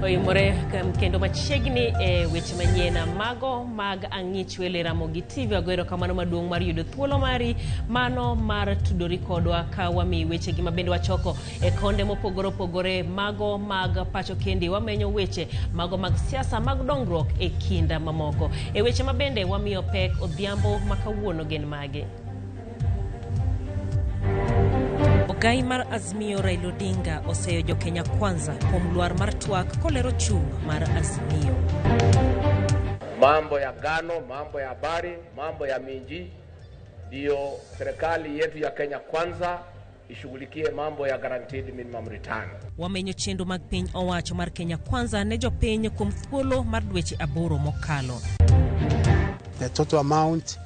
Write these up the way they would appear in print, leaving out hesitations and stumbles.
Oimore kendo machiegni e weche manyien mago mag Ang'ich Wele Ramogi TV. Ago erokamano maduong' mar yudo thuolo mari mano mar tudori kodwa ka wamiyi wechegi ma bende wachoko e konde mopogore opogore mago mag pacho kendi. Wamenyo weche mago mag siasa mag dongruok e kinda mamoko. E weche ma bende wamiyo pek odhiambo ma kawuono gin mage. Ogai mar Azimio Raila Odinga oseyo jo Kenya Kwanza kuom lwar mar twak kolero chung' mar Azimio. Mambo ya ngano, mambo ya habari, mambo ya miji, ndiyo serikali yetu ya Kenya Kwanza ishughulikie mambo ya guaranteed minimum return. Wamenyo chenro mag piny owacho mar Kenya Kwanza ne jopiny kuom thuolo mar dweche 8 mokalo. The total amount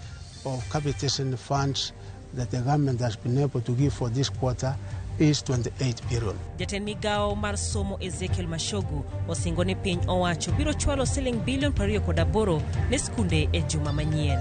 of capitation funds that the government has been able to give for this quarter is 28 billion. Jatend migawo mar somo Ezekiel Machogu osingo ni piny owacho biro chwalo siling bilion 28 ne skunde e juma manyien.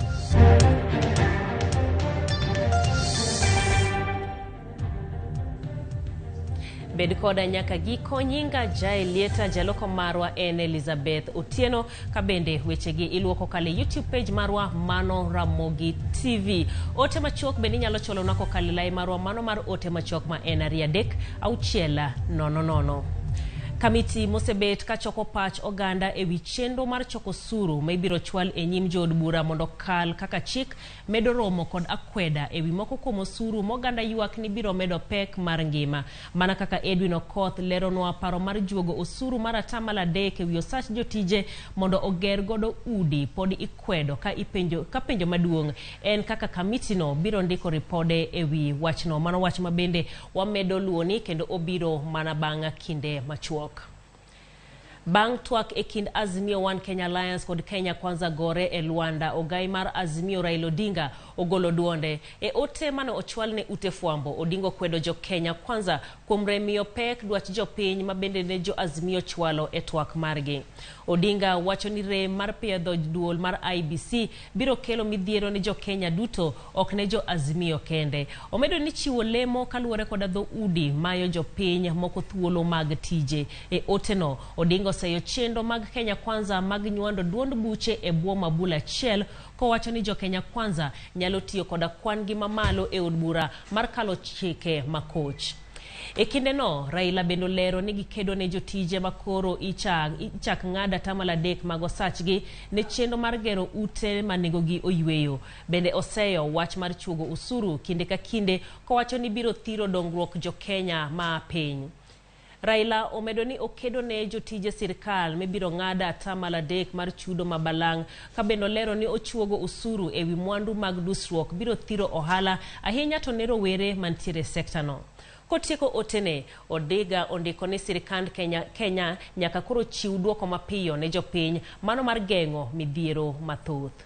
Bed koda nyaka giko. Nyinga Jael Lieta, jaloko marwa en Elizabeth Otieno, ka bende wechegi iluoko kale YouTube page marwa mano Ramogi TV. Ote machuok bende inyalo chwalonwa kokalo lai marwa mano mar ote machuok ma en 2 3 6 0 0. Kamiti mosebet kachoko pach oganda ewi chenro mar choko osuru ma ibiro chwal e nyim jood bura mondo kal kaka chik medo romo kod akweda ewi moko kuom osuru ma oganda ywak ni biro medo pek mar ngima. Mana kaka Edwin Okoth leronwa paro mar juogo osuru mar 3% ewi osach jotije mondo oger godo udi pod ikwedo ka ipenjo ka penjo maduong' en kaka kamitino biro ndiko ripode ewi wachno. Mano wach ma bende wamedo luoni kendo obiro mana bang' kinde machuok. Bang' twak e kind Azimio One Kenya Alliance kod Kenya Kwanza gore e Luanda, ogai mar Azimio Raila Odinga ogolo duonde. E ote mane ochwal ne ute fwambo, Odinga okwedo jo Kenya Kwanza kuom remiyo pek dwach jopiny ma bende ne jo Azimio chwalo e twak margi. Odinga wacho ni rem mar piedho duol mar IBC biro kelo midhiero ne jo Kenya duto, ok ne jo Azimio kende. Omedo ni chiwo lemo kaluwore koda dho udi mayo jopiny moko thuolo mag tije. E oteno, Odinga oseyo chenro mag Kenya Kwanza mag nywando duond buche e bwo mabul achiel, kowacho ni jo Kenya Kwanza nyalo tiyo koda kwan gi mamalo e od bura mar kalo chike makoch. E kindeno, Raila bende olero ni gikedo ne jotije makoro ichak ng'ad 3% mag osachgi ne chenro mar gero ute ma nengogi oyweyo. Bende oseyo wach mar chuogo osuru kinde ka kinde kowacho ni biro thiro dongruok jo Kenya ma piny. Raila omedo ni okedo ne jotije sirkal mibiro ng'ad 3% mar chudo ma balang', ka bende olero ni ochuogo osuru ewi mwandu mag dusruok biro thiro ohala ahinya to ne rowere mantiere e sekta no. Kotieko otene, Odinga ondiko ni sirikand Kenya nyaka koro chiw duoko mapiyo ne jopiny mano mar geng'o midhiero mathoth.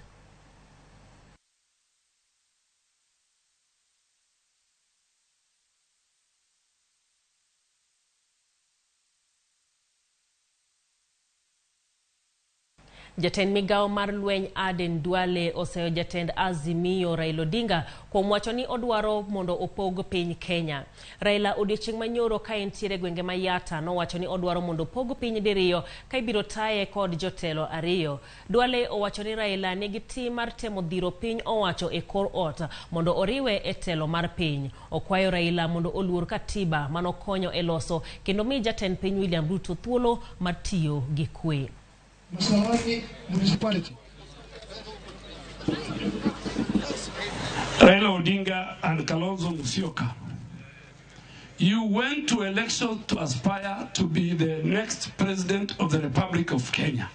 Jatend migawo mar lweny Aden Duale oseyo jatend Azimio Raila Odinga kuom wacho ni odwaro mondo opog piny Kenya. Raila odiochieng' manyoro ka entiere gwenge ma Yatta nowacho ni odwaro mondo opog piny diriyo ka ibiro taye kod jotelo ariyo. Duale owacho ni Raila nigi tim mar temo dhiro piny owacho e kor ot mondo oriwe e telo mar piny. Okwayo Raila mondo oluor katiba manokonyo e loso kendo mi jatend piny William Ruto thuolo mar tiyo gi kwe. Masalani Municipality. Raila Odinga and Kalonzo Musyoka, you went to election to aspire to be the next president of the Republic of Kenya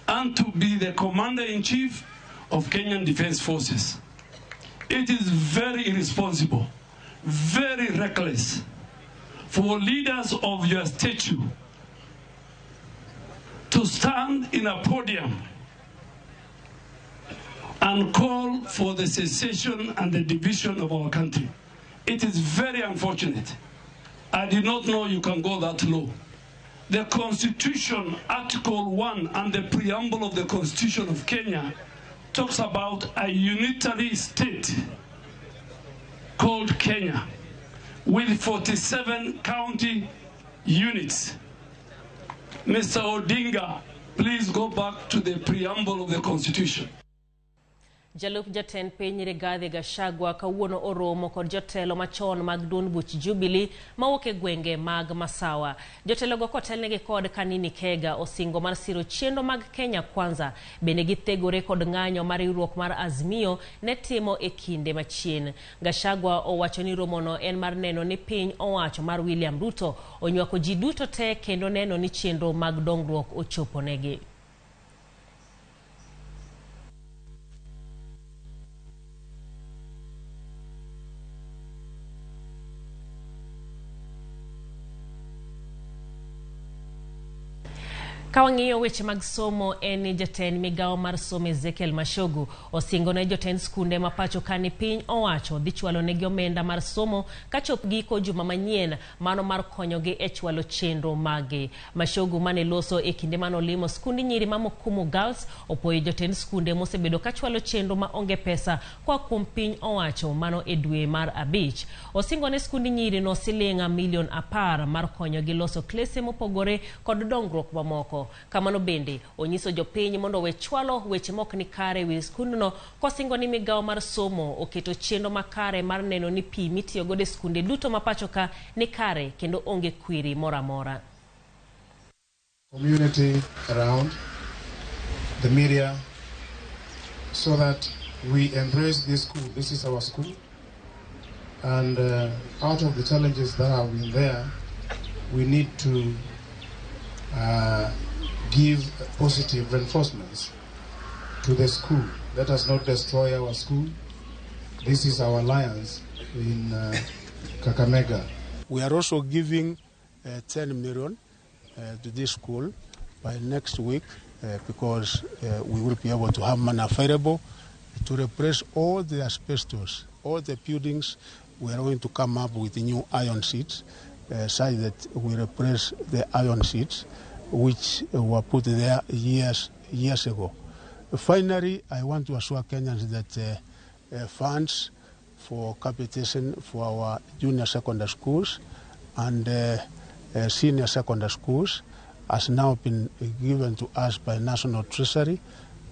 and to be the commander-in-chief of Kenyan Defense Forces. It is very irresponsible, very reckless for leaders of your stature to stand in a podium and call for the secession and the division of our country. It is very unfortunate. I did not know you can go that low. The Constitution, Article 1, and the preamble of the Constitution of Kenya talks about a unitary state called Kenya with 47 county units. Mr. Odinga, please go back to the preamble of the Constitution. Jalup jatend piny Rigathi Gachagua kawuono oromo kod jotelo machon mag duond buch Jubilee mawuok e gwenge mag Masawa. Jotelogo kotelnegi kod Kanini Kega osingo mar siro chenro mag Kenya Kwanza. Bende githegore kod ng'anyo mar riwruok mar Azimio ne timo e kinde machien. Gachagua owacho ni romono en mar neno ni piny owacho mar William Ruto onywako ji duto te kendo neno ni chenro mag dongruok ochoponegi. Ka wang'iyo weche mag somo en ni jatend migawo mar somo Ezekiel Machogu osingo ne jotend skunde ma pacho ka ni piny owacho dhi chwalo negi omenda mar somo kachop giko juma manyien mano mar konyogi e chwalo chenro magi. Machogu mane loso e kinde mane olimo skund nyiri ma Mukumu Girls opoyo jotend skunde mosebedo ka chwalo chenro ma onge pesa koa kuom piny owacho mano e dwe mar 5. Osingo ne skund nyiri no siling milion 10 mar konyogi loso klese mopogore kod dongruok mamoko. Kamano bende onyiso jopiny mondo we chwalo weche mok ni kare wi skundno kosingo ni migawo mar somo oketo chenro makare mar neno ni pi mitiyo godo e skunde duto ma pacho ka ni kare kendo onge kwiri moro amora. Community around the media so that we embrace this school. This is our school, and out of the challenges that have been there, we need to give positive reinforcements to the school. Let us not destroy our school. This is our alliance in Kakamega. We are also giving 10 million to this school by next week because we will be able to have money available to replace all the asbestos, all the buildings. We are going to come up with new iron sheets, such that we replace the iron sheets which were put there years ago. Finally, I want to assure Kenyans that funds for capitation for our junior secondary schools and senior secondary schools has now been given to us by National Treasury,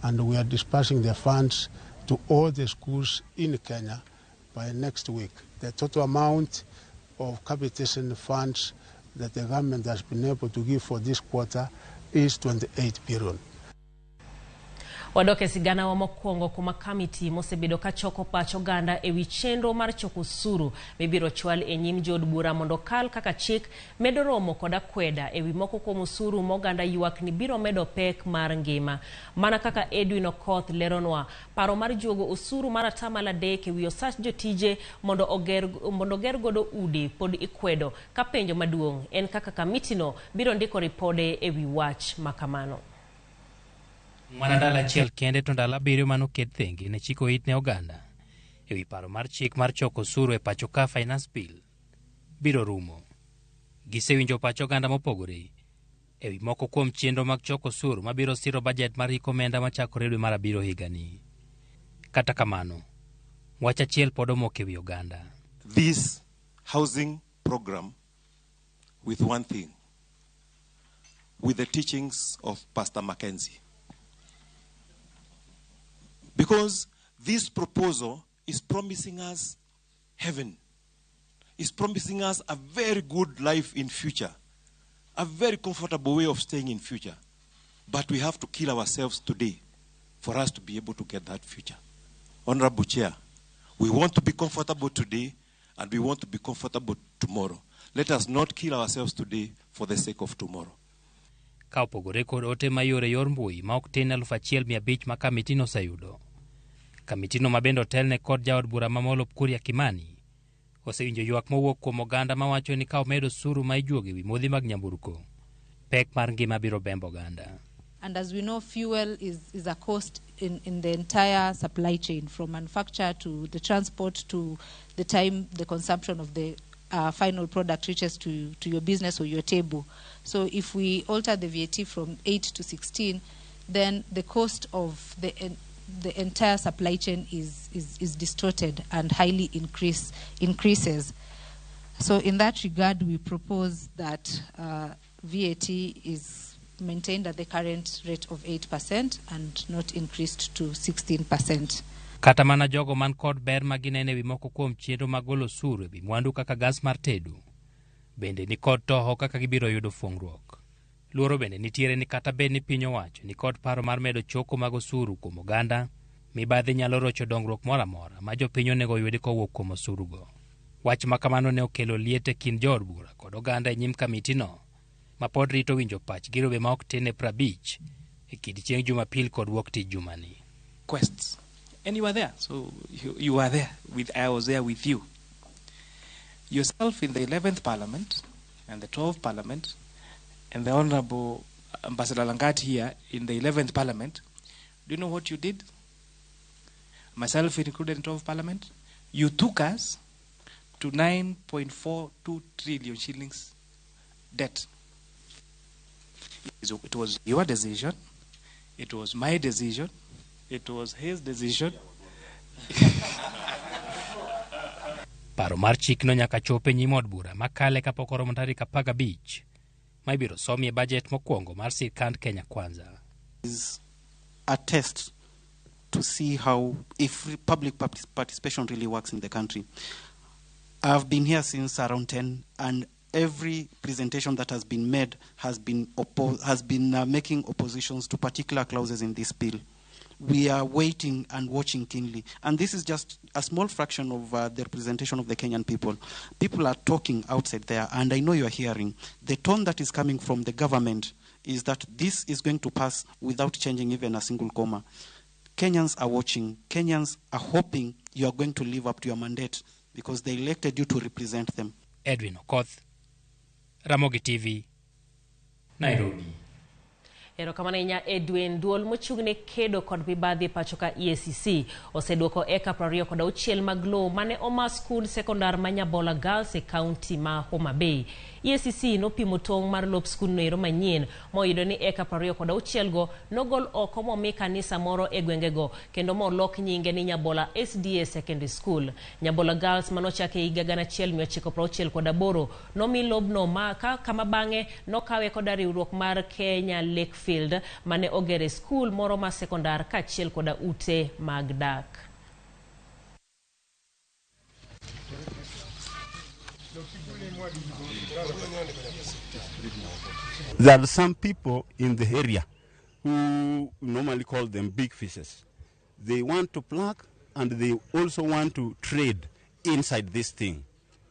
and we are dispersing the funds to all the schools in Kenya by next week. The total amount of capitation funds that the government has been able to give for this quarter is 28 billion. Wadoke sigana wa mokwongo kuma kamiti mosebedo ka choko pach oganda ewi chenro mar choko osuru mibiro chwal e nyim jood bura mondo kal kaka chik medo romo kod akweda ewi moko kuom osuru ma oganda ywak ni biro medo pek mar ngima. Mana kaka Edwin Okoth leronwa, paro mar juogo osuru mar 3% ewi osach jotije mondo oger godo udi pod ikwedo ka penjo maduong' en kaka kamitino biro ndiko ripode ewi wach makamano. Mana ndalo achiel kende to ndalo 7 manoket thenge ne chiko it ne oganda ewi paro mar chik mar choko osuru e pacho ka Finance Bill biro rumo. Gisewinjo pach oganda mopogore ewi moko kuom chenro mag choko osuru mabiro siro bajet mar hik omenda machakore dwe mar 7 higani. Kata kamano, wach achiel pod omoko ewi oganda. This housing program with one thing, with the teachings of Pastor Mackenzie. Because this proposal is promising us heaven. It's promising us a very good life in future, a very comfortable way of staying in future. But we have to kill ourselves today for us to be able to get that future. Honorable Chair, we want to be comfortable today and we want to be comfortable tomorrow. Let us not kill ourselves today for the sake of tomorrow. Ka opogore kod ote mayore yor mbui ma ok tin 1500 ma kamitino oseyudo. Kamitino ma bende otelne kod jaod bura ma Molo Kuria Kimani osewinjo ywak mowuok kuom oganda mawacho ni ka omedo osuru ma ijuogo ewi modhi mag nyamburko, pek mar ngima biro bembo oganda. And as we know, fuel is a cost in the entire supply chain, from manufacture to the transport to the time the consumption of the final product reaches to your business or your table. So if we alter the VAT from 8 to 16, then the cost of the entire supply chain is distorted and highly increases. So in that regard, we propose that VAT is maintained at the current rate of 8% and not increased to 16%. Kata mana jogo man kod ber ma gineno ewi moko kuom chenro mag golo osuru ewi mwandu kaka gas mar tedo bende ni kod toho kaka gibiro yudo fuong'ruok. Luoro bende nitiere ni kata bed ni piny owacho ni kod paro mar medo choko mag osuru kuom oganda, mibadhi nyalo rocho dongruok moro amora ma jopiny onego oyudi kowuok kuom osurugo. Wach ma kamano ne okelo liet e kind jood bura kod oganda e nyim kamitino ma pod rito winjo pach girobe ma ok tin ne 50 e kind chieng' Jumapil kod wuok tich jumani. Quests. And you were there. So you were there. I was there with you. Yourself in the 11th Parliament and the 12th Parliament, and the Honorable Ambassador Langati here in the 11th Parliament. Do you know what you did? Myself included in 12th Parliament. You took us to 9.42 trillion shillings debt. It was your decision. It was my decision. It was his decision. Paro mar chikno nyaka chop e nyim od bura makale kapok oromo tarik 15 ma ibiro somie bajet mokwongo mar sirkand Kenya Kwanza. Is a test to see how if public participation really works in the country. I've been here since around 10, and every presentation that has been made has been making oppositions to particular clauses in this bill. We are waiting and watching keenly. And this is just a small fraction of the representation of the Kenyan people. People are talking outside there, and I know you are hearing. The tone that is coming from the government is that this is going to pass without changing even a single comma. Kenyans are watching. Kenyans are hoping you are going to live up to your mandate because they elected you to represent them. Edwin Okoth, Ramogi TV, Nairobi. Erokamano ahinya Edwin. Duol mochung'ne kedo kod mibadhi e pacho ka EACC oseduoko eka 26 mag lowo mane oma skund sekondar ma Nyabola Girls e kaunti ma Homa Bay. EACC nopimo tong' mar lop skundno ero manyien moyudo ni eka 26 go nogol oko momi kanisa moro e gwengego kendo molok nyinge ni Nyabola SDA Secondary School. Nyabola Girls manochake higa 1968 nomi lobno kama bang'e nokawe koda riwruok mar Kenya Lakefield mane ogere skul moro ma sekondar kaachiel koda ute mag dak. There are some people in the area who normally call them big fishes. They want to pluck and they also want to trade inside this thing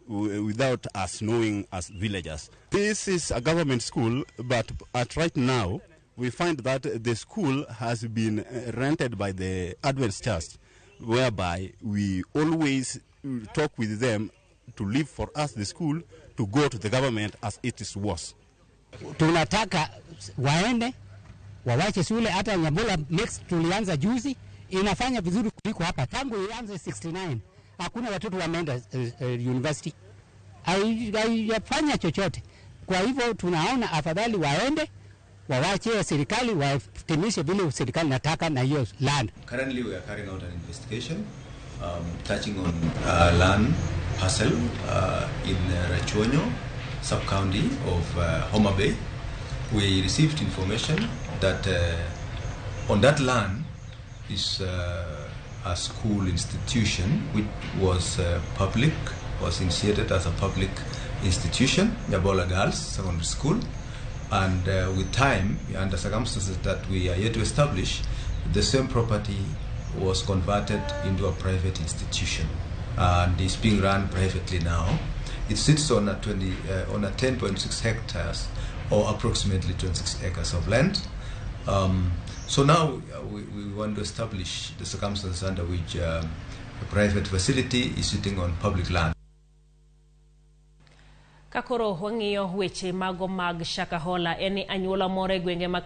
without us knowing as villagers. This is a government school, but at right now we find that the school has been rented by the Adventist Church, whereby we always talk with them to leave for us the school to go to the government as it is worse. Tunataka waende wawache shule. Hata Nyabola mix tulianza juzi inafanya vizuri kuliko hapa. Tangu ianze 69 hakuna watoto wameenda university, haijafanya chochote. Kwa hivyo tunaona afadhali waende wawache serikali watimishe vile serikali nataka na hiyo land. Currently we are carrying out an investigation touching on land parcel in Rachuonyo sub-county of Homa Bay. We received information that on that land is a school institution which was public, was initiated as a public institution, Nyabola Girls Secondary School, and with time, under circumstances that we are yet to establish, the same property was converted into a private institution and is being run privately now. It sits on a 10.6 hectares, or approximately 26 acres of land. So now we want to establish the circumstances under which a private facility is sitting on public land. Kakoro wang'iyo weche mago mag Shakahola en ni anyuola moro e gwenge ma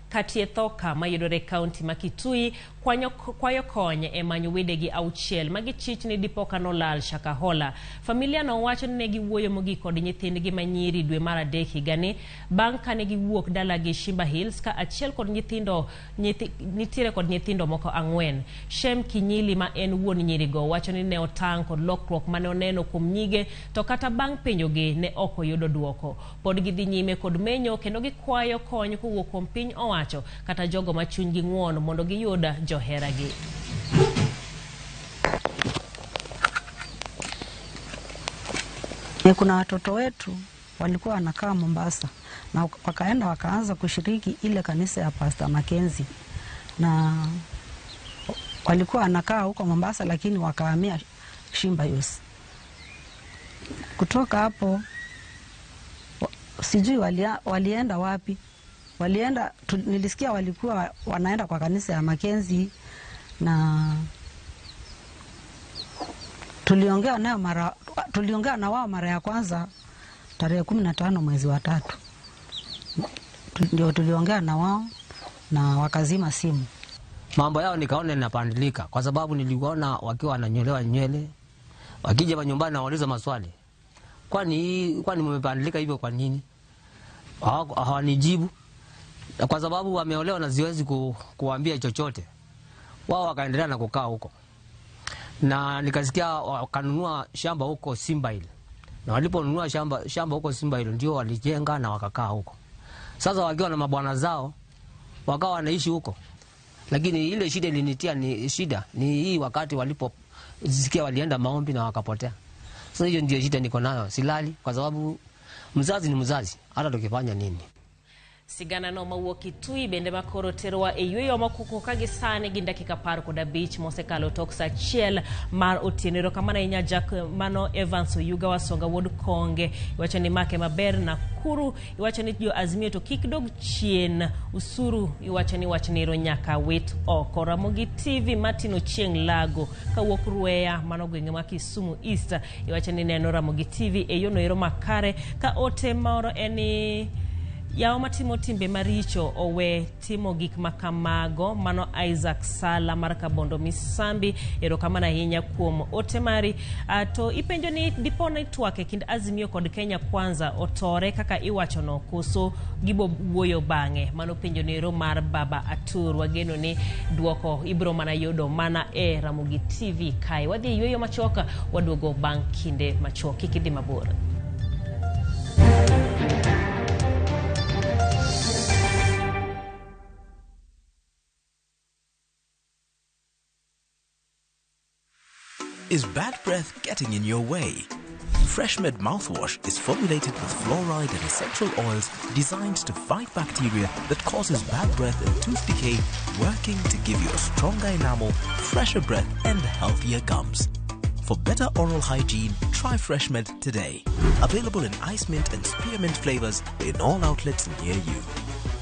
Katiethoka mayudore kaunti ma Kitui kwayo kony e manyo wedegi 6 magichich ni dipo ka nolal Shakahola. Familia no wacho ni ne giwuoyo mogik kod nyithindgi manyiri dwe mar 3 higani bang' kane giwuok dalagi Shimba Hills ka achiel kod nyithindo nitiere kod nyithindo moko 4. Shem Kinyili ma en wuon nyirigo wacho ni ne otang' kod lokruok mane oneno kuom nyige, to kata bang' penjogi ne ok oyudo dwoko. Pod gidhi nyime kod menyo kendo gikwayo kony kowuok kuom piny owacho kata jogo ma chunygi ng'won mondo giyud joheragi. Kuna watoto wetu walikuwa wanakaa Mombasa na wakaenda wakaanza kushiriki ile kanisa ya Pastor Mackenzie, na walikuwa wanakaa huko Mombasa, lakini wakahamia Shimba Hills. Kutoka hapo sijui walienda wapi. Walienda nilisikia walikuwa wanaenda kwa kanisa ya Mackenzie, na tuliongea na wao mara ya kwanza tarehe 15 mwezi wa 3. Ndio tuliongea na wao na wakazima simu. Mambo yao nikaona inabadilika kwa sababu niliona wakiwa wananyolewa nywele, wakija nyumbani na wauliza maswali. Kwani mmebadilika hivyo kwa nini? Hawanijibu. Kwa sababu wameolewa na siwezi kuambia chochote. Wao wakaendelea na kukaa huko. Na nikasikia wakanunua shamba huko Simba ile. Na waliponunua shamba huko Simba ile ndio walijenga na wakakaa huko. Sasa wakiwa na mabwana zao wakawa wanaishi huko. Lakini ile shida ilinitia ni shida ni hii wakati waliposikia walienda maombi na wakapotea. Sasa hiyo ndio shida niko nayo, silali kwa sababu mzazi ni mzazi hata tukifanya nini. Sigana no mawuok Kitui bende makoro terowa e yweyo mokwongo ka gi sani gin dakika 15 mosekalo tok sa 1 mar otieno. Erokamano ahinya Jack mano Evans Oyuga Wasonga wuod Konge, iwacho ni make maber Nakuru, iwacho ni jo Azimio to kik dog chien, usuru iwacho ni wach nero nyaka wit oko. Ramogi TV Martin Ochieng Lago kawuok Rueya mano gwenge ma Kisumu East, iwacho ni neno Ramogi TV e yono ero makare ka ote moro en ni yawo matimo timbe maricho owe timo gik makamago. Mano Isaac Sala mar Kabondo Misambi, erokamano ahinya kuom ote mari. To ipenjo ni dipo ni twak e kind Azimio kod Kenya Kwanza otore kaka iwachono koso gibo wuoyo bang'e? Mano penjo nero mar Baba Atur. Wageno ni duoko ibro mana yudo mana e Ramogi TV kae. Wadhi yweyo machuok, waduogo bang' kinde machuok, kik idhi mabor. Is bad breath getting in your way? FreshMed mouthwash is formulated with fluoride and essential oils designed to fight bacteria that causes bad breath and tooth decay, working to give you a stronger enamel, fresher breath, and healthier gums. For better oral hygiene, try FreshMed today. Available in ice mint and spearmint flavors in all outlets near you.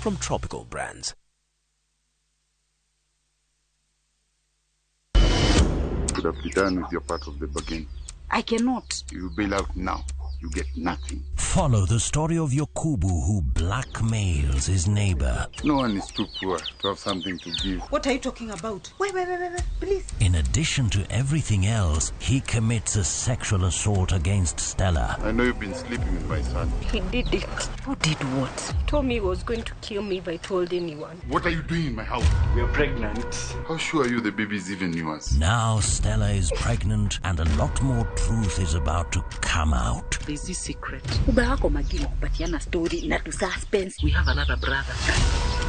From Tropical Brands. Could have be done with your part of the bargain. I cannot. You bail out now, you get nothing. Follow the story of Yokubu, who blackmails his neighbor. No one is too poor to have something to give. What are you talking about? Wait, wait, wait, wait, please. In addition to everything else, he commits a sexual assault against Stella. I know you've been sleeping with my son. He did it. Who did what? He told me he was going to kill me if I told anyone. What are you doing in my house? We are pregnant. How sure are you the baby is even yours? Now Stella is pregnant and a lot more truth is about to come out. There's this secret. Ubawako magini kupatiana story na to suspense. We have another brother.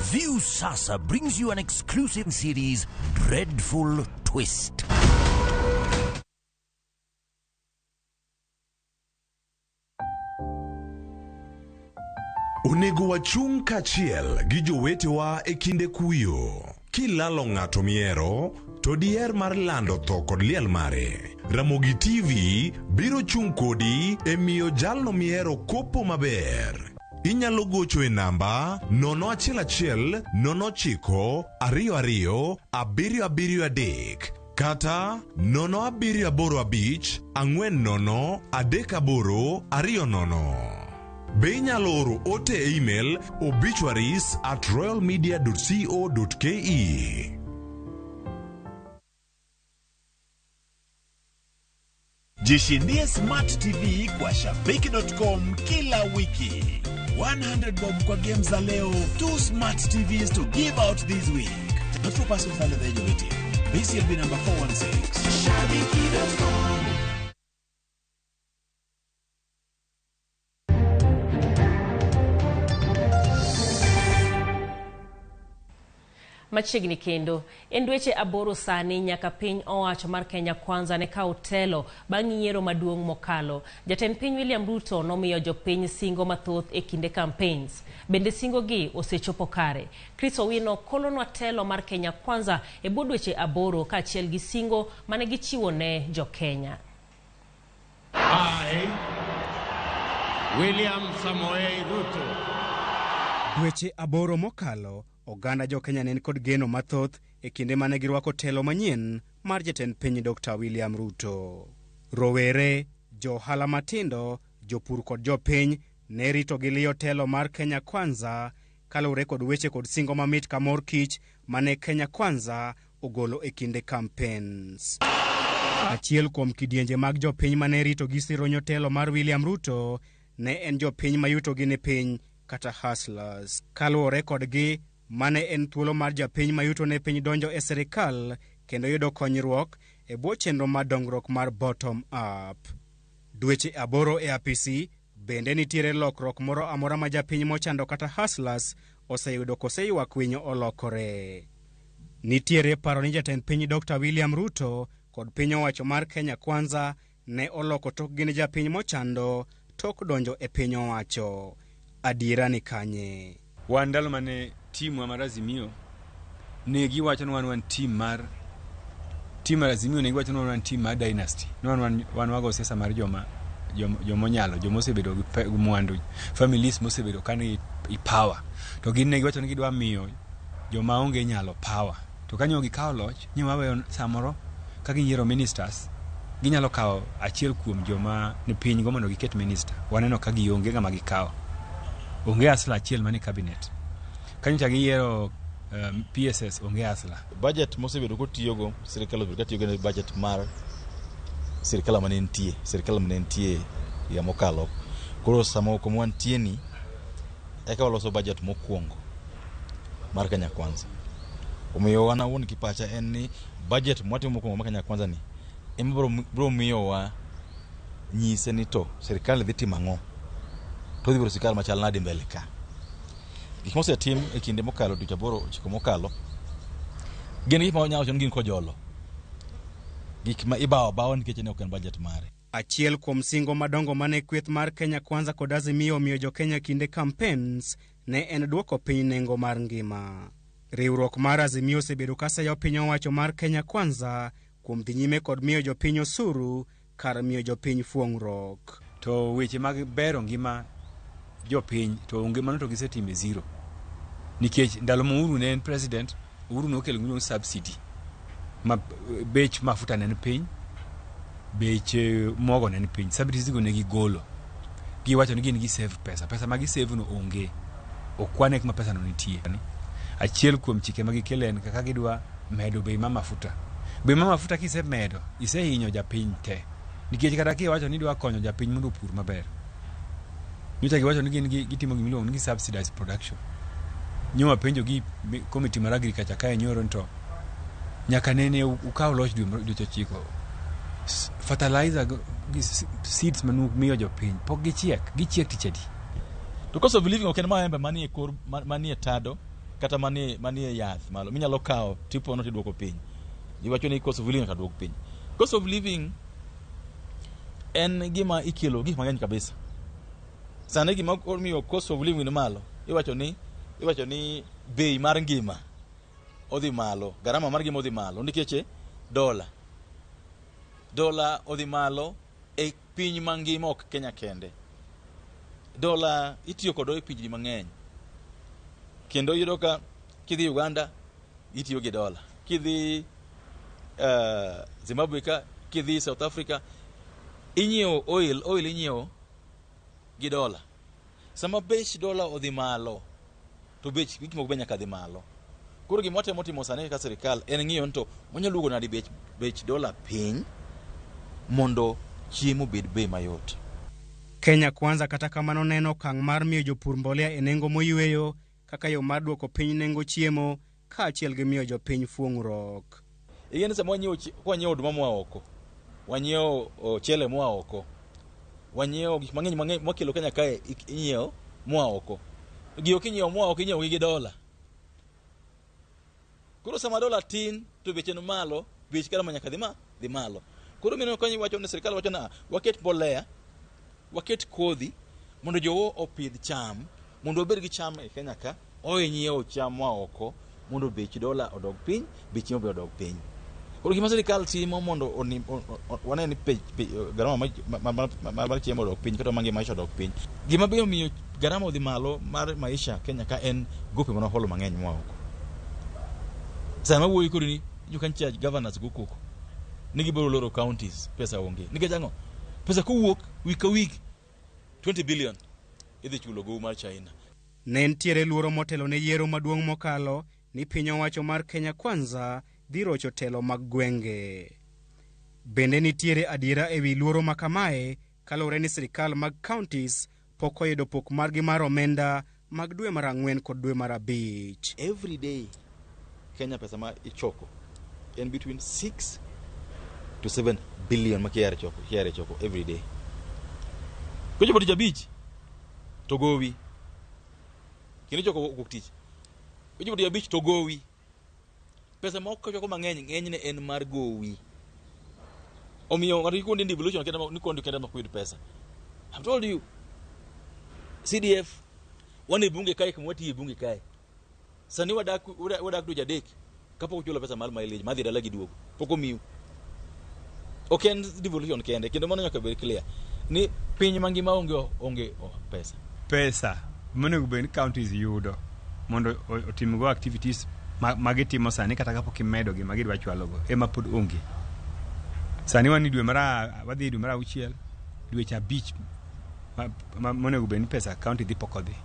View Sasa brings you an exclusive series, Dreadful Twist. Onego wachung' kaachiel gi jowetewa e kinde kuyo. Kilalo ng'ato mihero, to diher mar lando tho kod liel mare. Ramogi TV biro chung' kodi e miyo jalno mihero kopo maber. Inyalo gocho e namba 011 09 22 773 kata 0785 40 38 20. Be inyalo oro ote e email obituaries@royalmedia.co.ke. Jishindie Smart TV kwa Shabiki.com kila wiki. 100 bob kwa game za leo, 2 Smart TVs to give out this week. Not for persons under the age of 18. BCLB number 416. Shabiki.com. Machiegni kendo, en dweche 8 sani nyaka piny owacho mar Kenya Kwanza ne kawo telo bang' yiero maduong' mokalo. Jatend piny William Ruto nomiyo jopiny singo mathoth e kinde campaigns. Bende singo gi osechopo kare? Chris Owino kolonwa telo mar Kenya Kwanza e bwo dweche 8 kaachiel gi singo mane gichiwo ne jo-Kenya. I, William Samoei Ruto. Dweche 8 mokalo, oganda jo-Kenya ne kod geno mathoth e kinde mane girwako telo manyien mar jatend piny Dr. William Ruto. Rowere, johala matindo, jopur kod jopiny ne rito gi liyo telo mar Kenya Kwanza kaluwore kod weche kod singo mamit ka mor kich mane Kenya Kwanza ogolo e kinde campaigns. Achiel kuom kidienje mag jopiny mane rito gi sironyo telo mar William Ruto ne en jopiny mayutogi ni piny kata hustlers. Kaluwore kodgi, mane en thuolo mar japiny mayuto ne piny donjo e sirikal kendo yudo konyruok e bwo chenro mar dongruok mar bottom up. Dweche 8 e apisi, bende nitiere lokruok moro amora ma japiny mochando kata hustlers oseyudo koseywak winyo olokore. Nitiere paro ni jatend piny Dr. William Ruto kod piny owacho mar Kenya Kwanza ne oloko tokgi ne japiny mochando tok donjo e piny owacho. Adiera ni kanye? Wan ndalo mane timwa mar Azimio ne giwacho ni wan team mar Azimio, ne giwacho ni wan team mar dynasty. Ne wan wago siasa mar joma onyalo, joma osebedo gi mwandu, families mosebedo ka ni power. To gin ne giwacho ni gidwa miyo joma onge nyalo power. To kanyo gikawo loch, ni waweyo samoro ka giyiero ministers, ginyalo kawo achiel kuom joma ni piny go mondo giket minister. Waneno ka gionge ng'ama gikawo. Onge asla achiel mane cabinet. Kanyo giyiero PSS, onge asla. Budget mosebedo kotiyogo, sirikal osebedo katiyogo ne budget mar sirikal mane nitie, sirikal mane nitie higa mokalo. Koro sama kuma wantie ni, eka waloso budget mokwongo mar Kenya Kwanza. Omiyo wan awuon kipacha en ni budget mwatimo mokwongo mar Kenya Kwanza ni ema biro miyowa nyise ni to sirikal dhi timo ang'o, to dhi bedo sirikal machal nade mbele ka. Gik mosetim e kinde mokalo, dweche 8 9 mokalo, gin gik ma wanyalo wacho ni gin kojolo. Gik ma ibawo bawo nikech ne ok en budget mare. Achiel kuom singo madongo mane kweth mar Kenya Kwanza kod Azimio omiyo jo-Kenya kinde campaigns ne en duoko piny nengo mar ngima. Riwruok mar Azimio osebedo ka seyo piny owacho mar Kenya Kwanza kuom dhi nyime kod miyo jopiny osuru kar miyo jopiny fuong'ruok. To weche mag bero ngima jopiny to onge mano, to gisetime zero. Nikech ndalo ma Uhuru ne en president, Uhuru nokelo gimiluongo ni subsidy. Ma bech mafuta ne en piny, bech mogo ne en piny. Subsidies go ne gigolo. Giwacho ni gin gisave pesa. Pesa ma gisave no onge. Okwane kuma pesa no nitie. Achiel kuom chike ma gikelo en kaka gidwa medo bei mar mafuta. Bei mar mafuta kisemedo, isehinyo japiny te. Nikech kata kiwacho ni idwa konyo japiny mondo opur maber, nyocha giwacho ni gin gitimo gimiluongo ni subsidized production. Nyo wapenjo gi committee mar agriculture kae nyoro ni to nyaka nene ukaw loch dweche 9. Fertilizer gi seeds manu miyo jopiny pok gichiek, gichiek tich adi? To cost of living ok en maembe manie kor manie tado kata manie yath malo minyalo kawo tipono tiduoko piny. Iwacho ni cost of living nyaka duok piny. Cost of living en gima ikelo gik mang'eny kabisa. Sani gima omiyo cost of living ni malo, iwacho ni bei mar ngima odhi malo, garama mar ngima odhi malo nikech dola. Dola odhi malo e piny mangima, ok Kenya kende. Dola itiyo kode e pinje mang'eny. Kendo iyudo ka kidhi Uganda itiyo gi dola, kidhi Zimbabwe ka, kidhi South Africa inyiewo oil inyiewo gi dola. Sama bech dola odhi malo, to bech gik moko be nyaka dhi malo. Koro gima watemo timo sani kaka sirikal en ng'iyo ni to wanyalo duogo nade bech dola piny mondo chiemo obed bei mayot. Kenya Kwanza kata kamano neno okang' mar miyo jopur mbolea e nengo moyweyo kaka yo mar duoko piny nengo chiemo kaachiel gi miyo jopiny fuong'ruok. Ing'e ni sama wanyiewo oduma moa oko, wanyiewo ochele moa oko, wanyiewo gik mang'eny mang'eny mwakelo Kenya kae inyiewo moa oko. Gigo kinyiewo moa oko inyiewo gi dola. Koro sama dola tin to beche ni malo, bech garama nyaka dhi ma dhi malo. Koro mineno kanyo iwacho ni sirkal wacho na waket mbolea, waket kodhi mondo jowo opidh cham, mondo wabed gi cham e Kenya ka, owe nyiewo cham moa oko mondo bech dola odog piny, bech chiemo be odog piny. Koro gima sirkal timo mondo wane ni garama mar chiemo odok piny kata mar maisha odok piny. Gima be omiyo garama odhi malo mar maisha Kenya ka en gope mane waholo mang'eny moa oko. Sama wuoyo kodi ni you can charge governors go koko ni gibiro loro counties, pesa onge. Nikech ang'o? Pesa kowuok week ka week 20 billion idhi chulo gowi mar China. Ne nitiere luoro motelo ne yiero maduong' mokalo ni piny owacho mar Kenya Kwanza dhi rocho telo mag gwenge. Bende nitiere adiera ewi luoro ma kamae kaluwore ni sirkal mag counties pok oyudo pok margi mar omenda mag dwe mar 4 kod dwe mar 5. Every day Kenya pesa ma ichoko en between 6 to 7 billion ma KRA choko, KRA choko every day. Kochopo tich abich to gowi. Kendo ichoko wuok tich. Kochopo tich abich to gowi. Pesa ma ok choko mang'eny ng'enyne en mar gowi. Omiyo ng'ato kikundi devolution kende ni kundi kende ma ok yud pesa. I've told you CDF wan e bunge kae kuma watiye e bunge kae. Sani wadak dweche 3 kapok ochulo pesa mar mileage madhi dala gi duogo. Pok omiu. Ok en devolution kende kendo mano nyaka bed clear ni piny mangima onge pesa. Pesa monego bed ni counties yudo mondo otimgo activities ma gitimo sani kata kapok imedo gima gidwa chwalogo ema pod onge. Sani wan e dwe mar wadhi e dwe mar 6, dweche 5 monego bed ni pesa county dhi pok odhi.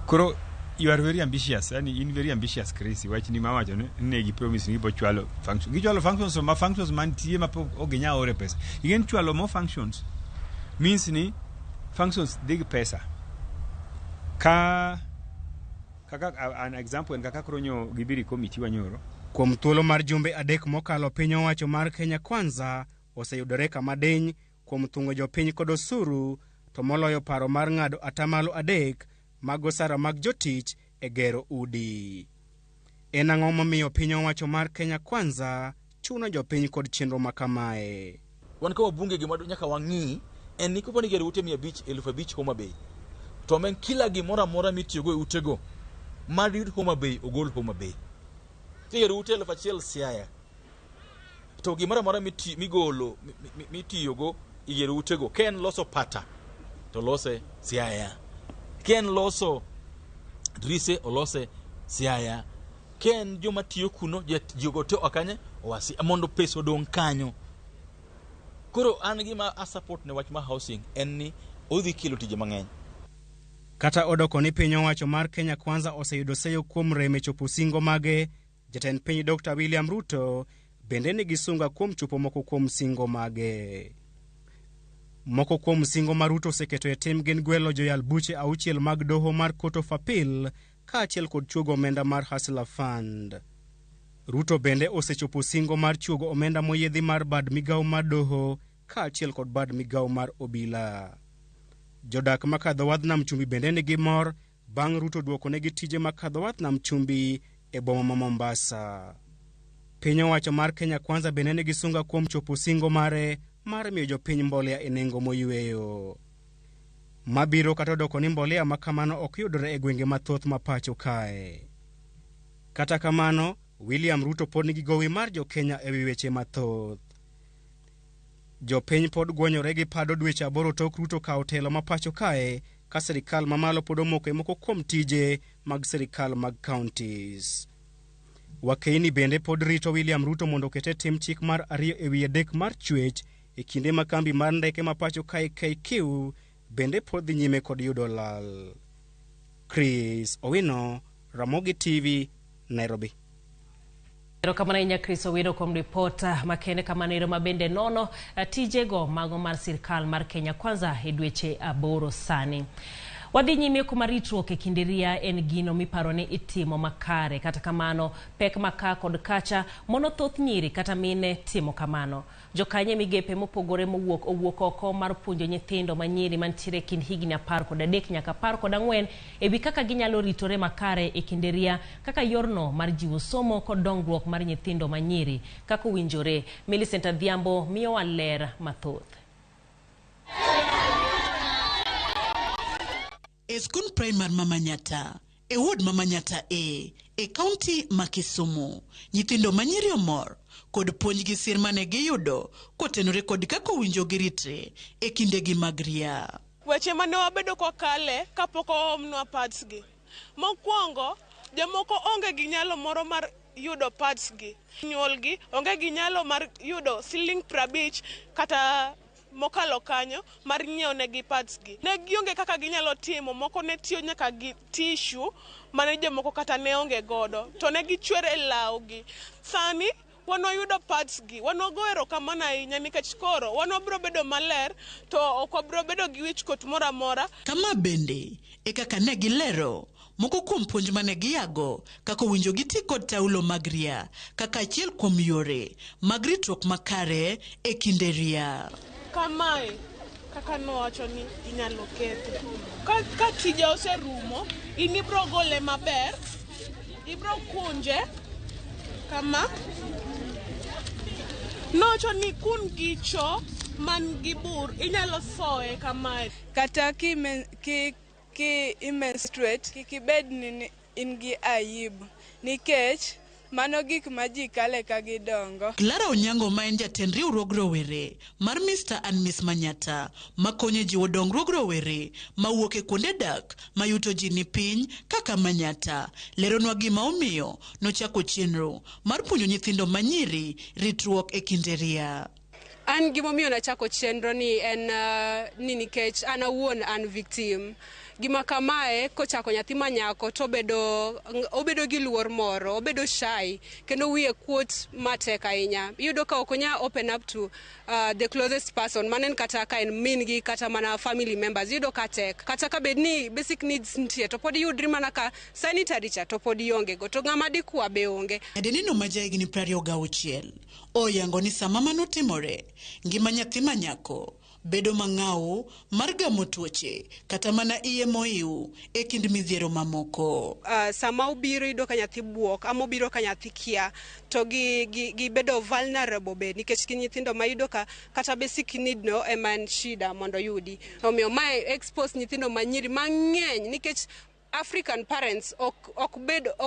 Koro you are very ambitious, yani in very ambitious Chris, wachni mawacho ni ne gi promise ni gibo chwalo function. Gichwalo functions ma functions mantie ma pok ok ginyal ore pesa. Igen chwalo more functions means ni functions dhi gi pesa. Ka kaka an example en kaka koro nyo gibiro committee wanyoro. Kuom thuolo mar jumbe 3 mokalo piny owacho mar Kenya Kwanza oseyudore kama diny kuom thung'o jopiny kod osuru to moloyo paro mar ng'ado 3% mag osara mag jotich e gero udi. En ang'o momiyo piny owacho mar Kenya Kwanza chuno jopiny kod chenro ma kamae? Wan ka wabunge gima nyaka wang'i en ni kapo ni igero ute 500 5,000 Homa Bay to men kila gimoro amora mitiyogo e utego mar yud Homa Bay ogol Homa Bay. Kigero ute 1,000 Siaya to gimoro amora migolo mitiyogo igero utego ka en loso pata to lose Siaya, ka en loso drise olose Siaya, ka en joma tiyo kuno jogo te oa kanye oa Siaya mondo pesa odong' kanyo. Koro an gima a support ne wach mar housing en ni odhi kelo tije mang'eny. Kata odoko ni piny owacho mar Kenya Kwanza oseyudo seyo kuom rem e chopo singo mage, jatend piny Dr. William Ruto bende nigi sunga kuom chopo moko kuom singo mage. Moko kuom singo ma Ruto oseketo e tim gin gwelo joyal buche 6 mag doho mar Court of Appeal kaachiel kod chuogo omenda mar Hustler Fund. Ruto bende osechopo singo mar chuogo omenda moyiedhi mar bad migawo mar doho kaachiel kod bad migawo mar obila. Jodak makadho wadh Nam Chumbi bende nigi mor bang' Ruto duokonegi tije makadho wadh Nam Chumbi e boma ma Mombasa. Piny owacho mar Kenya Kwanza bende nigi sunga kuom chopo singo mare mar miyo jopiny mbolea e nengo moyweyo. Mabiro kata odoko ni mbolea ma kamano ok yudore e gwenge mathoth ma pacho kae. Kata kamano, William Ruto pod nigi gowi mar jo-Kenya ewi weche mathoth. Jopiny pod gwonyore gi pado dweche 8 tok Ruto kawo telo ma pacho kae ka sirikal mamalo pod omoko e moko kuom tije mag sirikal mag counties. Wakeini bende pod rito William Ruto mondo oket e tim chik mar 2/3 mar chwech e kinde ma kambi mar ndeke ma pacho kae KQ bende pod dhi nyime kod yudo lal. Chris Owino, Ramogi TV, Nairobi. Erokamano ahinya Chris Owino kuom ripot makende kamano ero ma bende nono tijego mago mar sirkal mar Kenya Kwanza e dweche 8 sani. Wadhi nyime kuma ritruok e kinde ria en gino miparo ni itimo makare. Kata kamano, pek maka kod kacha mono thoth nyiri kata mine timo kamano. Jokanye migepe mopogore mowuok owuok oko mar puonjo nyithindo manyiri mantiere e kind higni 13 nyaka 14 ewi kaka ginyalo ritore makare e kinde ria kaka yorno mar jiwo somo kod dongruok mar nyithindo manyiri kaka owinjore. Millicent Adhiambo miyowa ler mathoth. E skund primar ma Manyatta, e ward ma Manyatta A, e kaunti ma Kisumu, nyithindo manyiri omor kod puonj gi sir mane giyudo kotenore kod kaka owinjo giritre e kindegi mag ria. Weche mane wabedo kwakale kapok oomnwa pads gi. Mokwongo, jomoko onge gi nyalo moro mar yudo pads gi. Nyuolgi onge gi nyalo mar yudo siling 50 kata mokalo kanyo mar nyiewo negi pads gi. Ne gionge kaka ginyalo timo, moko ne tiyo nyaka gi tissue mane jomoko kata ne onge godo, to ne gichwer e lawgi. Sani wan wayudo pads gi, wan wago erokamano ahinya nikech koro wan wabiro bedo maler to ok wabiro bedo gi wichkuot moro amora. Kama bende e kaka ne gilero moko kuom puonj mane giyago kaka owinjo giti kod taulo mag ria kaka achiel kuom yore mag ritruok makare e kinde ria. Kamae kaka nowacho ni inyalo kete. Ka tije oserumo, in ibro gole maber, ibro kunje kama. Nowacho ni kun gi cho man gi bur inyalo soye kamae. Kata ki i menstruate, kik ibed ni in gi aibu nikech mano gik ma ji kale ka gidongo. Clara Onyango ma en jatend riwruog rowere mar Mr and Miss Manyatta makonyo e jiwo dongruog rowere mawuok e kuonde dak ma yuto ji ni piny kaka Manyatta leronwa gima omiyo nochako chenro mar puonjo nyithindo manyiri ritruok e kinde ria. An gimomiyo nachako chenro ni en ni nikech an awuon an victim. Gima kamae kochako nyathi manyako to obedo gi luor moro, obedo shy kendo wiye kuot matek ahinya. Iyudo ka ok onya open up to the closest person, mano en kata ka en min gi kata mana family members, iyudo ka tek. Kata ka bed ni basic needs nitie to pod iyudri mana ka sanitary cha to pod ionge go, to ng'ama dikwa be onge. Nyadenino ma jahigni 26 oyango ni sama mano timore, ngima nyathi manyako bedo mang'aw mar gamo tuoche kata mana iye moiw e kind midhiero mamoko. Sama obiro iyudo ka nyathi buok ama obiro ka nyathi kia to gi bedo vulnerable be nikech gin nyithindo ma iyudo ka kata basic need no ema en shida mondo oyudi. Omiyo mae expose nyithindo manyiri mang'eny nikech African parents ok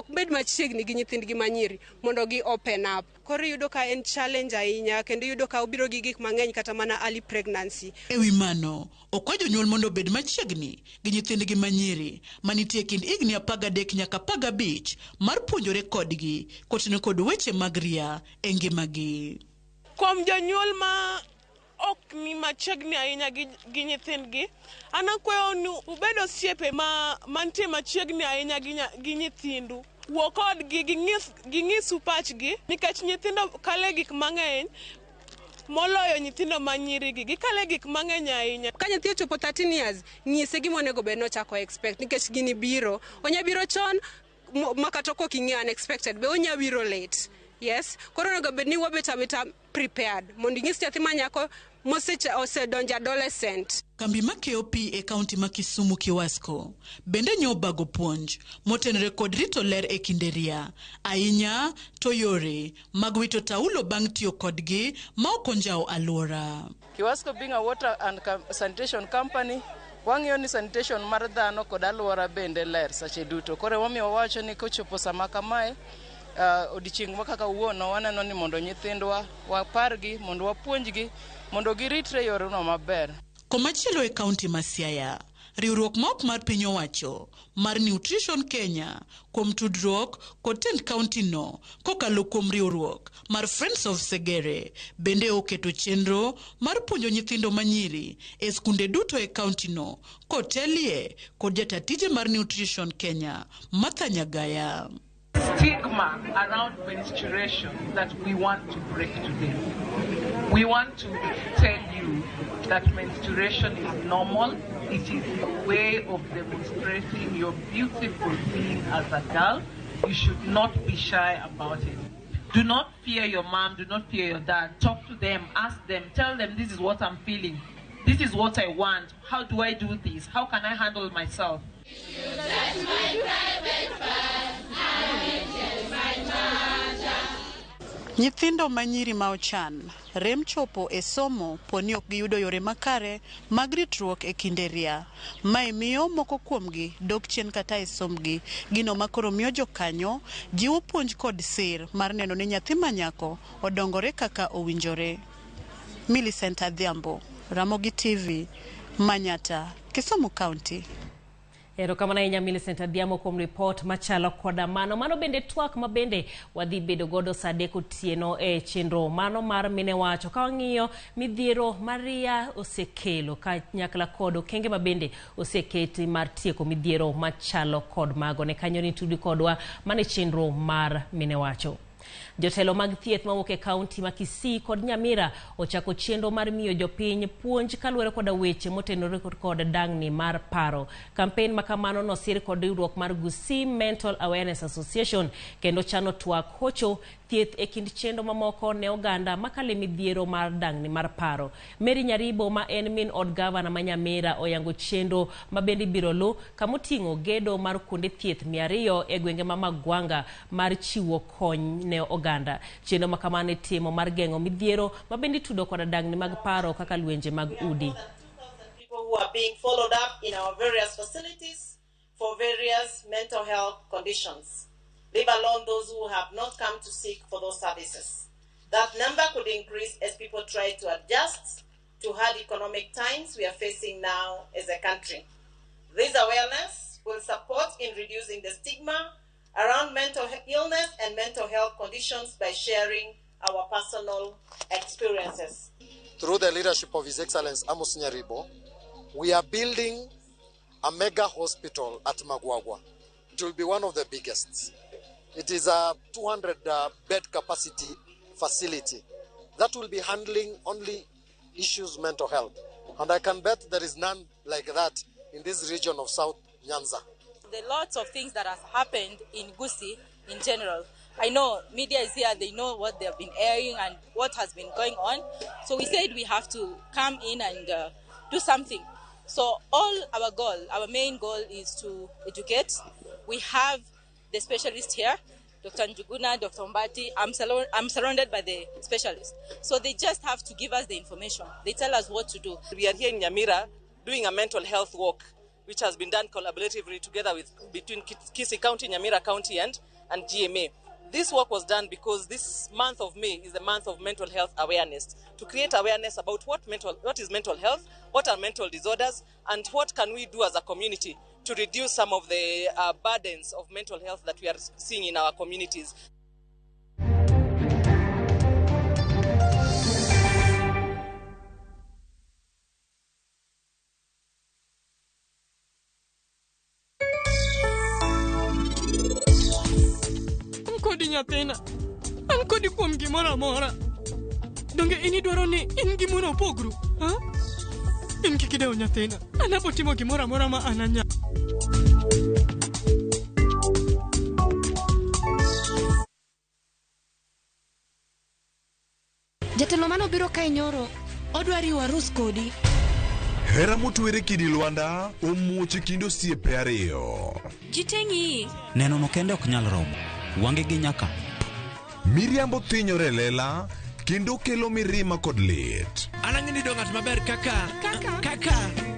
bed machiegni gi nyithindgi manyiri mondo gi open up. Koro iyudo ka en challenge ahinya kendo iyudo ka obiro gi gik mang'eny kata mana early pregnancy. Ewi mano, okwa jonyuol mondo obed machiegni gi nyithindgi manyiri manitie kind higni 13 nyaka 15 mar puonjore kodgi kotenore kod weche mag ria e ngimagi. Kuom jonyuol ma ok ni machiegni ahinya gi nyithindgi, an akwayo ni ubed osiepe mantie machiegni ahinya gi nyithindu. Wuo kodgi, ging'isu pachgi nikech nyithindo kale gik mang'eny moloyo nyithindo manyirigi. Gikale gik mang'eny ahinya. Ka nyathi ochopo 13 years, nyise gima onego bed nochako expect nikech gini biro. Onya biro chon ma kata ok ing'eyo unexpected, be onya biro late. Yes, koro onego bed ni wabet abeta prepared mondo ing'is nyathi manyako osedonjo adolescent. Kambi makeyo pi e kaunti ma Kisumu Kiwasco bende nyobago puonj motenore kod rito ler e kinde ria, ahinya to yore mag wito taulo bang' tiyo kodgi ma ok onjawo alwora. Kiwasco being a water and sanitation company, wang'iyo ni sanitation mar dhano kod alwora bende ler seche duto. Koro emomiyo wawacho ni kochopo sama kamae, odiochieng' ma kaka wuono waneno ni mondo nyithindwa wapargi, mondo wapuonjgi, mondo giritre yorno maber. Komachielo e kaunti ma Siaya, riwruok ma ok mar piny owacho mar Nutrition Kenya kuom tudruok kod tend kaunti no kokalo kuom riwruok mar Friends of Segere bende oketo chenro mar puonjo nyithindo manyiri e skunde duto e kaunti no kotelie kod jata tije mar Nutrition Kenya Martha Nyagaya. Stigma around menstruation that we want to break today. We want to tell you that menstruation is normal. It is your way of demonstrating your beautiful being as a girl. You should not be shy about it. Do not fear your mom, do not fear your dad. Talk to them, ask them, tell them this is what I'm feeling. This is what I want. How do I do this? How can I handle myself? Nyithindo manyiri ma ochan rem chopo e somo poni ok giyudo yore makare mag ritruok e kinde ria. Mae miyo moko kuomgi dok chien kata e sombgi. Gino makoro miyo jokanyo jiwo puonj kod sir mar neno ni nyathi manyako odongore kaka owinjore. Millicent Adhiambo, Ramogi TV, Manyata, Kisumu County. Erokamano ahinya Millicent Adhiambo kuom ripot machalo koda mano. Mano bende twak ma bende wadhi bedo godo saa 3 otieno e chenro mano mar Mine Wacho. Ka wang'iyo midhiero Maria osekelo kanyakla kod okenge ma bende oseketi mar tieko midhiero machalo kod mago. Ne kanyo ni tudi kodwa mane chenro mar Mine Wacho. Jotelo mag thieth mawuok e kaunti ma Kisii kod Nyamira ochako chenro mar miyo jopiny puonj kaluwore koda weche motenore kod dang'ni mar paro. Kampen ma kamano nosir kod riwruok mar Gusii Mental Awareness Association kendo chano twak hocho thieth e kind chenro mamoko ne oganda makale midhiero mar dang'ni mar paro. Mary Nyaribo ma en min od gavana ma Nyamira oyango chenro ma bende ibiro lu kamoting'o gedo mar kuonde thieth 200 e gwenge ma Magwanga mar chiwo kony ne oganda. Chenro ma kamano itimo mar geng'o midhiero ma bende itudo koda dang'ni mag paro kaka lwenje mag udi. People who are being followed up in our various facilities for various mental health conditions, leave alone those who have not come to seek for those services. That number could increase as people try to adjust to hard economic times we are facing now as a country. This awareness will support in reducing the stigma around mental illness and mental health conditions by sharing our personal experiences. Through the leadership of His Excellency Amos Nyaribo, we are building a mega hospital at Magwagwa. It will be one of the biggest. It is a 200 bed capacity facility that will be handling only issues mental health. And I can bet there is none like that in this region of South Nyanza. There are lots of things that have happened in Gusii in general. I know media is here, they know what they have been airing and what has been going on. So we said we have to come in and do something. So all our goal, our main goal is to educate. We have the specialist here, Dr. Njuguna, Dr. Mbati. I'm surrounded by the specialists. So they just have to give us the information. They tell us what to do. We are here in Nyamira doing a mental health walk, which has been done collaboratively together with between Kisii County, Nyamira County and GMA. This work was done because this month of May is the month of mental health awareness, to create awareness about what is mental health, what are mental disorders, and what can we do as a community to reduce some of the burdens of mental health that we are seeing in our communities. Nyathina, an kodi kuom gimoro amora. Donge in idwaro ni in gi mon opogru, ha? In kik idew nyathina, an abo timo gimoro amora ma an anya. Jatelo mano biro kae nyoro, odwa riwo arus kodi. Hera motwere kidi Lwanda omuoch e kind osiepe ariyo. Jiteng'i. Neno no kende ok nyal romo. Wange gi nyaka. Miriambo thinyore lela kendo kelo mirima kod lit. An ang'e ni do ng'at maber kaka.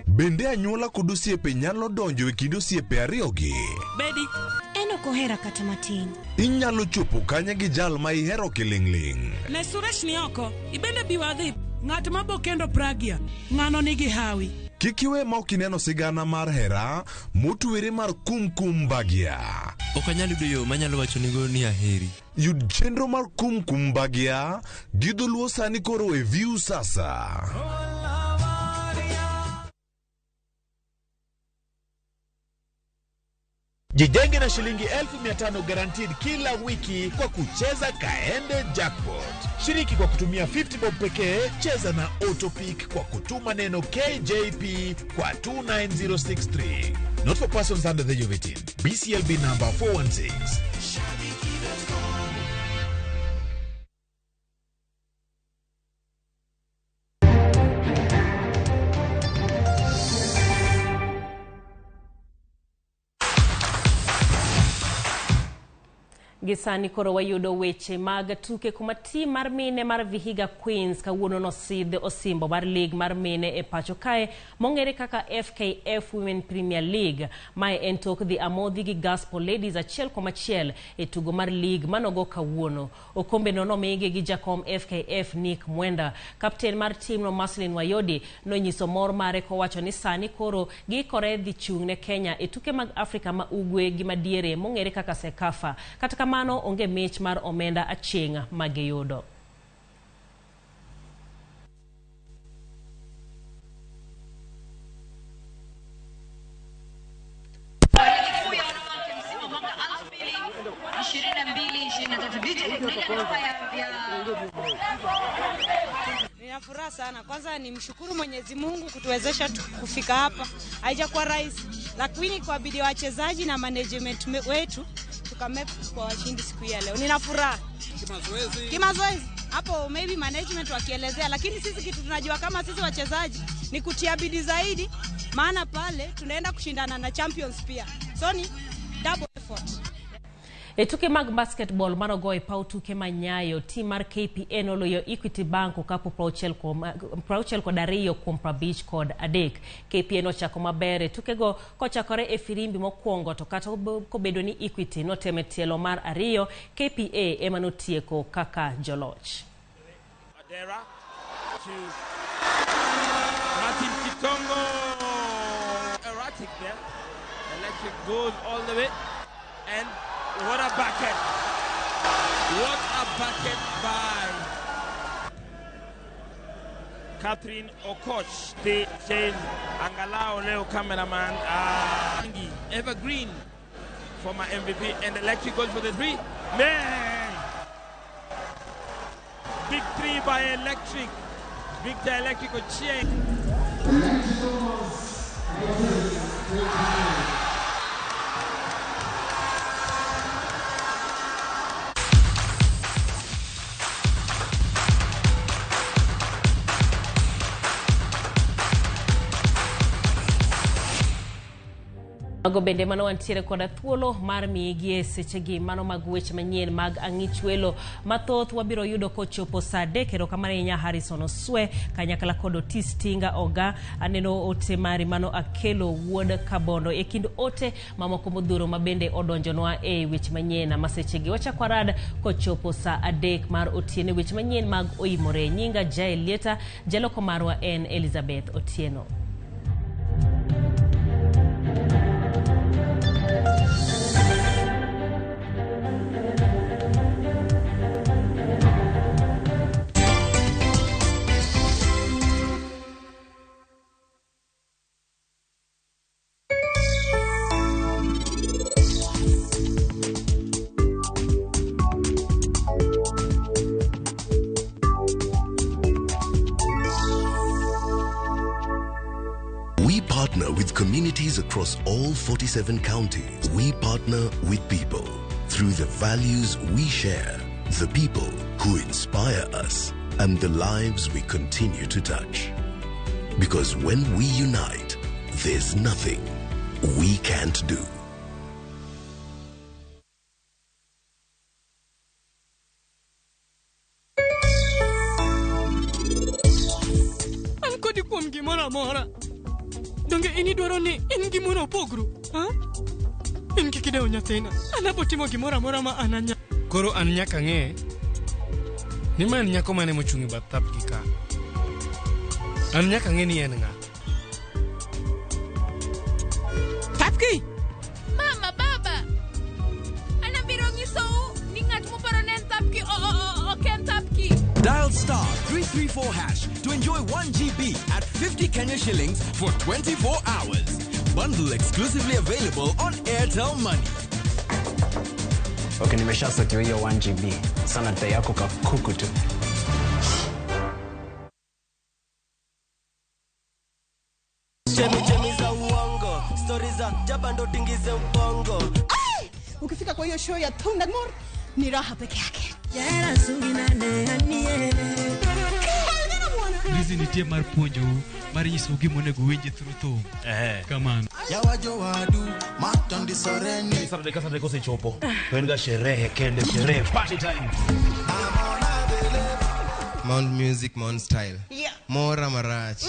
Bende anyuola kod osiepe nyalo donjo e kind osiepe ariyogi. Bedi. En ok ohera kata matin. Inyalo chopo kanye gi jal ma ihero kiling'ling'. Ne Suresh ni oko, ibende bi wadhi. Ng'at ma bo kendo Pragya, ng'ano nigi hawi. Kik iwe ma ok ineno sigana mar hera motwere mar Kumkum Bhagya. Ok anyal yudo yo manyalo wachonigo ni aheri. Yud chenro mar Kumkum Bhagya gi dholuo sani koro e View Sasa. Jijenge na shilingi 1500 guaranteed kila wiki kwa kucheza Kaende Jackpot. Shiriki kwa kutumia 50 bob pekee, cheza na Autopick kwa kutuma neno KJP kwa 29063. Not for persons under the age of 18. BCLB number 416. Gi sani koro wayudo weche mag tuke kuma tim mar mine mar Vihiga Queens kawuono nosidh osimbo mar lig mar mine e pacho kae mong'ere kaka FKF Women Premier League. Mae en tok dhi amodhi gi Gospel Ladies 1-1 e tugo mar lig manogo kawuono. Okombe no nomigi gi jakom FKF Nick Mwenda. Kapten mar timno Marceline Wayodi nonyiso mor mare kowacho ni sani koro giikore dhi chung' ne Kenya e tuke mag Afrika ma ugwe gi madiere mong'ere kaka CECAFA. Kata kamano onge mich mar omenda aching' magiyudo. Nina furaha sana. Kwanza nimshukuru Mwenyezi Mungu kutuwezesha kufika hapa. Haijakuwa rahisi, lakini kwa bidii wachezaji na management wetu tukamake kwa washindi siku ya leo. Nina furaha. Kimazoezi. Hapo maybe management wakielezea, lakini sisi kitu tunajua kama sisi wachezaji ni kutia bidii zaidi, maana pale tunaenda kushindana na champions pia. So ni double effort. E tuke mag basketball manogo e paw tuke ma Nyayo, tim mar KPN oloyo Equity Bank okapu 62 kuom 53. KPN ochako maber e tukego kochakore e firimbi mokwongo, to kata kobedo ni Equity noteme tielo mar 2, KPA ema notieko kaka joloch. Adera to Martin Kitongo. Erratic there. Electric goes all the way. And what a bucket. What a bucket by Catherine Okoch. The change angalao leo cameraman. Evergreen former MVP, and Electric goes for the three. Man! Big three by Electric. Victor Electric Ochieng. Mago bende mano wantiere koda thuolo mar miyi sechegi mano mag weche manyien mag ang'ich welo mathoth wabiro yudo kochopo saa 3. Erokamano ahinya Harrison Oswe kanyakla kod Otis Tinga Oga. Aneno ote mari mano Akelo wuod Kabondo e kind ote mamoko modhuro mabende odonjonwa e weche manyien ma sechegi. Wachako warad kochopo saa 3 mar otieno weche manyien mag oimore. Nyinga Jael Lieta, jaloko marwa en Elizabeth Otieno. Communities across all 47 counties. We partner with people through the values we share, the people who inspire us, and the lives we continue to touch. Because when we unite, there's nothing we can't do. An kodi kuom gimoro amora. Donge in idwaro ni in gimoro opogru, ha? In kik idew nyathina. An abotimo gimoro amora ma an anya. Koro an nyaka ng'e ni ma en nyako mane mochung' e bath thapgi ka. An nyaka ng'e ni en ng'a. Thapki! Mama, baba! An abiro nyisou ni ng'at muparo ne en Thapki ok en Thapki. Dial *334# to enjoy 1 GB at 50 Kenya shillings for 24 hours. Bundle exclusively available on Airtel Money. Okay, nimeshasotiwa hiyo 1 GB. Sana dai yako kakuku tu. Chemi za uongo, stori za jaba ndo tingize ubongo. Ukifika kwa hiyo show ya Thundagmore ni raha peke yake. Hizi nitie mar puonjou mar nyisou gima onego uwinji through thum. Kamano. Yawajo wadu matandisoreni. Saturday ka Saturday kosechopo to en ga sherehe kende, sherehe, party time. Mount music, Mount style. Yeah. Mora marach.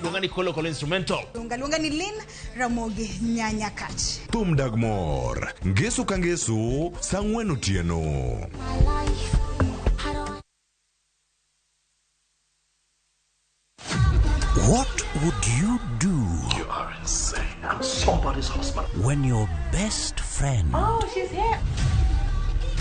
Luonga ni Kolo Kolo instrumental. Luonga ni Lynn Ramogi Nyanyakach. Thum dag mor. Ngeso ka ngeso, saa 4 otieno. What would you do? You are insane. I'm somebody's husband. When your best friend Oh, she's here.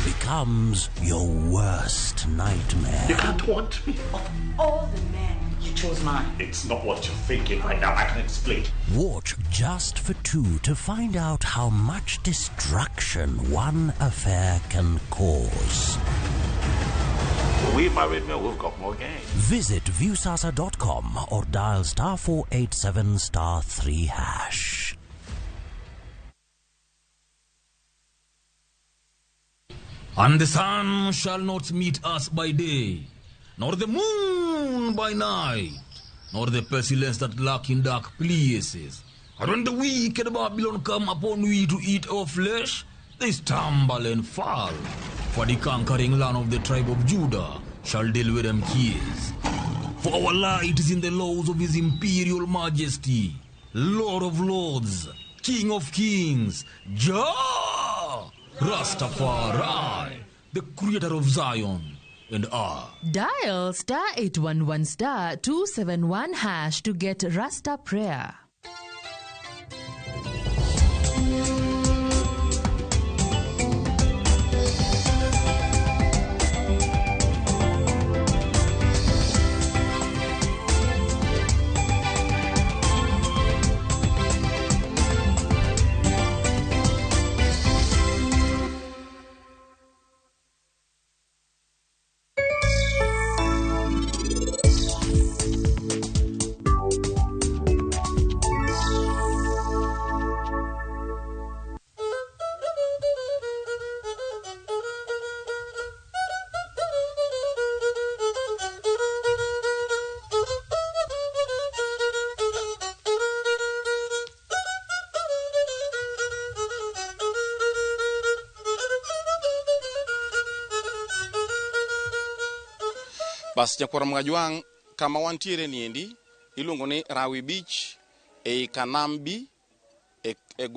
becomes your worst nightmare. You can't want me. Of all the men, you chose mine. It's not what you're thinking right now. I can explain. Watch Just for Two to find out how much destruction one affair can cause. We married men, we've got more game. Visit viewsasa.com or dial *487 *3#. And the sun shall not meet us by day, nor the moon by night, nor the pestilence that lurk in dark places. And when the wicked Babylon come upon we to eat our flesh, they stumble and fall. For the conquering land of the tribe of Judah shall deal with them keys. For our light is in the laws of his imperial majesty, Lord of lords, King of kings, Jah Rastafari, the creator of Zion and I. Dial *811 *271# to get Rasta Prayer. Bas nyakwar Mgajwang' kama wantiere niendi iluongo ni Rawi Beach ei Kanambi